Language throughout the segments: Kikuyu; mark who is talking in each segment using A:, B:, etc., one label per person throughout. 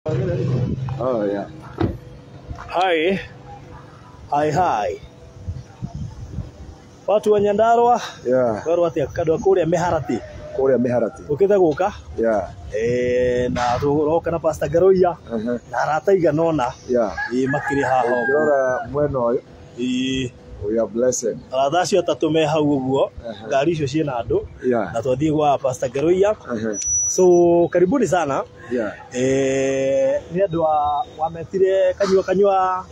A: Oh, yeah.
B: Hi. Hi, hi. Watu wa Nyandarua.
A: Yeah.
B: Werwo atia andũ a kũrĩa Mĩharatĩ.
A: Kũrĩa Mĩharatĩ.
B: Ũkĩte gũka.
A: Yeah.
B: Na tũroka na Pastor Ngaruiya. Na arata igana ũna.
A: Yeah.
B: Ĩ makĩrĩ haha ũguo.
A: Ũngĩrora mwena ũyũ.
B: Ĩ.
A: We are blessed.
B: Arata acio atatũ me hau ũguo. Ngari icio ciĩna andũ.
A: Yeah.
B: Na twathiĩ gwa Pastor Ngaruiya. So karibuni sana.
A: Yeah.
B: Nĩ andũ a wametire kanyua kanyua.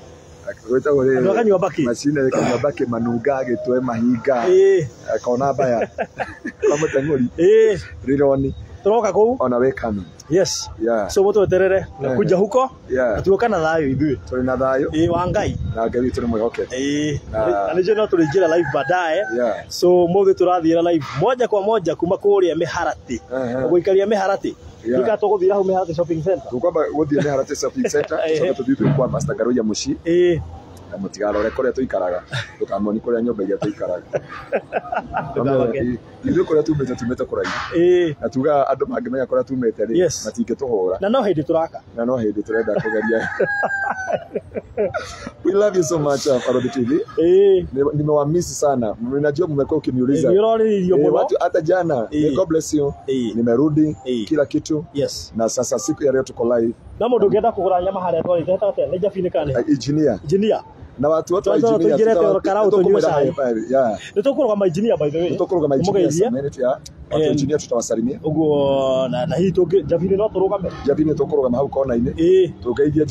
A: Gwĩtagwo rĩrĩ.
B: Andũ a kanyua mbakĩ.
A: Macini kanyua mbakĩ manunga gĩtwe mahinga. Kona mbaya. Kwa mũteng'ũri. Rironi.
B: Tũroka kũu.
A: Ona wĩ Kano.
B: Yes.
A: Yeah.
B: So mũtweterere na kuja huko.
A: Yeah.
B: Na tuoka na thayũ ithuĩ.
A: Tũrĩ na thayũ.
B: Ĩ wa Ngai.
A: Na Ngai witũ nĩ mwĩhokete.
B: Ĩ. Na nĩnjũĩ no tũrĩingĩra live baadaye.
A: Yeah.
B: So mũthĩ tũrathiĩra live moja kwa moja kuma kũrĩa Mĩharatĩ. Gũikaria Mĩharatĩ.
A: Yeah.
B: Ika tũgũthiĩra hau Mĩharatĩ shopping center.
A: Tũkwamba gũthiĩ Mĩharatĩ shopping center, tũcoke tũthiĩ twĩ kwa Pastor Ngaruiya mũciĩ. Na mũtigarore kũrĩa tũikaraga. Ndũkamoni kũrĩa nyũmba iria tũikaraga.
B: Ndũkamake.
A: Ithuĩ kũrĩa tumĩte tumĩte kũraihu. Na tugaga andũ mangĩmenya kũrĩa tumĩte rĩ,
B: Yes.
A: matingĩtũhũra.
B: Na no hĩndĩ tũraka.
A: Na no hĩndĩ tũrenda kũgeria. We love you so much, Barũthi TV. Nimewamiss sana. Ninajua mmekuwa ukiniuliza.
B: Nĩ ũrorĩrĩirio mũno.
A: Watu hata jana. God bless you. Nimerudi kila kitu.
B: Yes.
A: Na sasa siku ya leo tuko live.
B: Na mũndũ ũngĩenda kũgũra nyama harĩa twarĩte heta atĩa? Nĩ Njabi-inĩ kana nĩ?
A: Engineer.
B: Engineer.
A: Na watu wote wa
B: Tondũ
A: engineer
B: tũingĩrĩte karau tũnyue cai.
A: Yeah.
B: Nĩ tũkũrũgama engineer by the way.
A: Nĩ tũkũrũgama engineer
B: Tũmũgeithie.
A: some minute, yeah. Watu engineer tutawasalimia.
B: Ũguo na hihi Njabi-inĩ no tũrũgame?
A: Njabi-inĩ tũkũrũgama hau kona-inĩ. Tũgeithie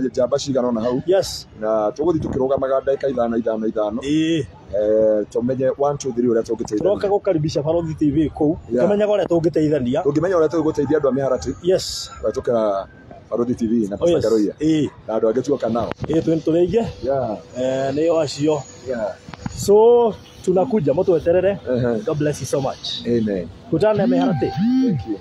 A: njamba cigana ũna hau.
B: Yes.
A: Na tũgũthiĩ tũkĩrũgamaga ndagĩka ithano, ithano, ithano. Tũmenye 1 2 3 ũrĩa tũngĩteithania.
B: Tũroka gũkaribisha Barũthi TV kũu.
A: Yeah.
B: Tũmenyaga ũrĩa tũngĩteithania.
A: Tũngĩmenya ũrĩa tũgũteithia andũ a Mĩharatĩ.
B: Yes.
A: Kũhetũkĩra Barũthi TV na
B: Oh, yes.
A: Pastor Ngaruiya. Na andũ angĩ tuoka nao.
B: Tũrĩ aingĩ.
A: Yeah.
B: Nĩo acio.
A: Yeah.
B: So tunakuja mũtweterere. God bless you so much.
A: Amen.
B: Kutana Mĩharatĩ.
A: Thank you.